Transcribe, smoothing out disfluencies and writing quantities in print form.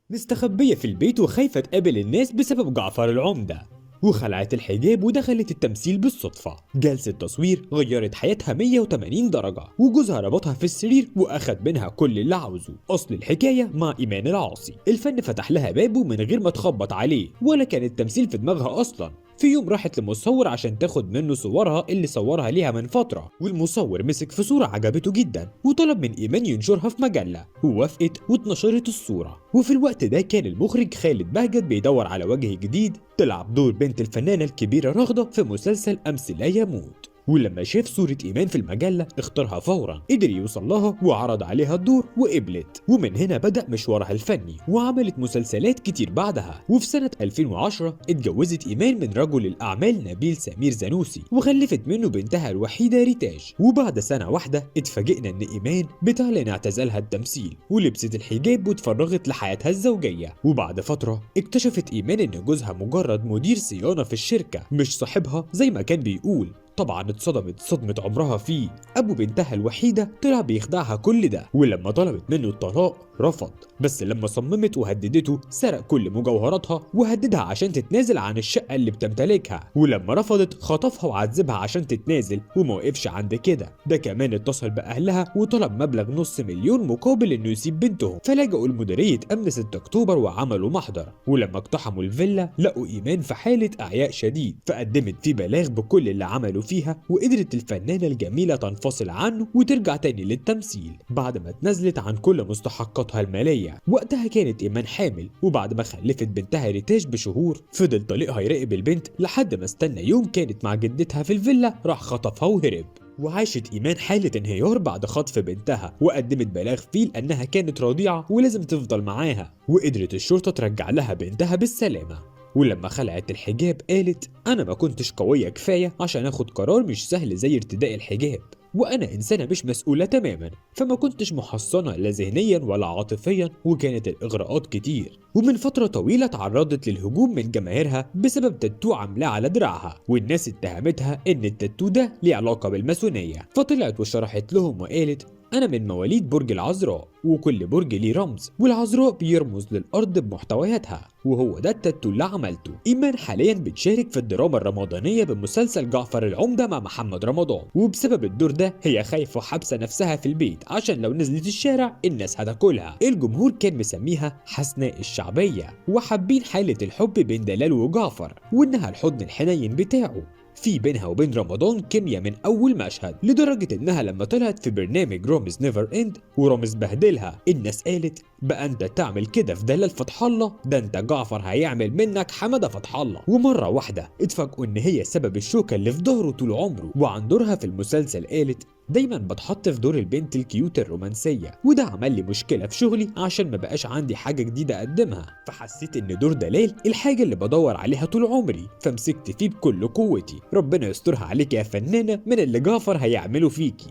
مستخبية في البيت وخايفة تقابل الناس بسبب جعفر العمدة، وخلعت الحجاب ودخلت التمثيل بالصدفة. جلسة تصوير غيرت حياتها 180 درجة، وجوزها ربطها في السرير وأخد منها كل اللي عاوزه. أصل الحكاية مع إيمان العاصي، الفن فتح لها بابه من غير ما تخبط عليه، ولا كان التمثيل في دماغها أصلا. في يوم راحت لمصور عشان تاخد منه صورها اللي صورها ليها من فترة، والمصور مسك في صورة عجبته جدا وطلب من إيمان ينشرها في مجلة، ووافقت واتنشرت الصورة. وفي الوقت ده كان المخرج خالد بهجت بيدور على وجه جديد تلعب دور بنت الفنانة الكبيرة رغدة في مسلسل أمس لا يموت، ولما شاف صورة إيمان في المجلة اختارها فورا، قدر يوصل لها وعرض عليها الدور وقبلت، ومن هنا بدأ مشوارها الفني وعملت مسلسلات كتير بعدها. وفي سنة 2010 اتجوزت إيمان من رجل الأعمال نبيل سمير زانوسي وخلفت منه بنتها الوحيدة ريتاج. وبعد سنة واحدة اتفاجئنا إن إيمان بتعلن اعتزالها التمثيل ولبست الحجاب واتفرغت لحياتها الزوجية. وبعد فترة اكتشفت إيمان إن جوزها مجرد مدير صيانة في الشركة مش صاحبها زي ما كان بيقول. طبعا اتصدمت صدمة عمرها فيه، أبو بنتها الوحيدة طلع بيخدعها كل ده، ولما طلبت منه الطلاق رفض، بس لما صممت وهددته سرق كل مجوهراتها وهددها عشان تتنازل عن الشقة اللي بتمتلكها، ولما رفضت خطفها وعذبها عشان تتنازل، وما وقفش عند كده، ده كمان اتصل بأهلها وطلب مبلغ 500,000 مقابل انه يسيب بنتهم، فلجأوا لمديرية أمن 6 أكتوبر وعملوا محضر. ولما اقتحموا الفيلا لقوا إيمان في حالة إعياء شديد، فقدمت فيه بلاغ بكل اللي عملوا فيه، وقدرت الفنانة الجميلة تنفصل عنه وترجع تاني للتمثيل بعد ما اتنازلت عن كل مستحقاتها المالية. وقتها كانت إيمان حامل، وبعد ما خلفت بنتها ريتاج بشهور فضل طليقها يراقب البنت لحد ما استنى يوم كانت مع جدتها في الفيلا راح خطفها وهرب. وعاشت إيمان حالة انهيار بعد خطف بنتها، وقدمت بلاغ فيه لأنها كانت رضيعة ولازم تفضل معاها، وقدرت الشرطة ترجع لها بنتها بالسلامة. ولما خلعت الحجاب قالت أنا ما كنتش قوية كفاية عشان أخد قرار مش سهل زي ارتداء الحجاب، وأنا إنسانة مش مسؤولة تماما، فما كنتش محصنة لا ذهنيا ولا عاطفيا، وكانت الإغراءات كتير. ومن فترة طويلة تعرضت للهجوم من جماهيرها بسبب تاتو عاملاه على دراعها، والناس اتهمتها إن التاتو ده ليه علاقة بالماسونية، فطلعت وشرحت لهم وقالت أنا من مواليد برج العذراء، وكل برج ليه رمز، والعذراء بيرمز للأرض بمحتوياتها، وهو ده التاتو اللي عملته. إيمان حاليا بتشارك في الدراما الرمضانية بمسلسل جعفر العمدة مع محمد رمضان، وبسبب الدور ده هي خايفة وحابسة نفسها في البيت عشان لو نزلت الشارع الناس هتاكلها. الجمهور كان مسميها حسناء الشعبية، وحابين حالة الحب بين دلال وجعفر وإنها الحضن الحنين بتاعه. في بينها وبين رمضان كيمياء من أول مشهد، لدرجة إنها لما طلعت في برنامج رامز Never End ورامز بهدلها، الناس قالت بقى أنت تعمل كده في دلال فتح الله، ده أنت جعفر هيعمل منك حمادة فتح الله. ومرة واحدة اتفاجئوا إن هي سبب الشوكة اللي في ظهره طول عمره. وعن دورها في المسلسل قالت دايما بتحط في دور البنت ال cute الرومانسية، وده عمل لي مشكلة في شغلي عشان ما بقاش عندي حاجة جديدة أقدمها، فحسيت إن دور دلال الحاجة اللي بدور عليها طول عمري، فمسكت فيه بكل قوتي. ربنا يسترها عليك يا فنانة من اللي جعفر هيعمله فيكي.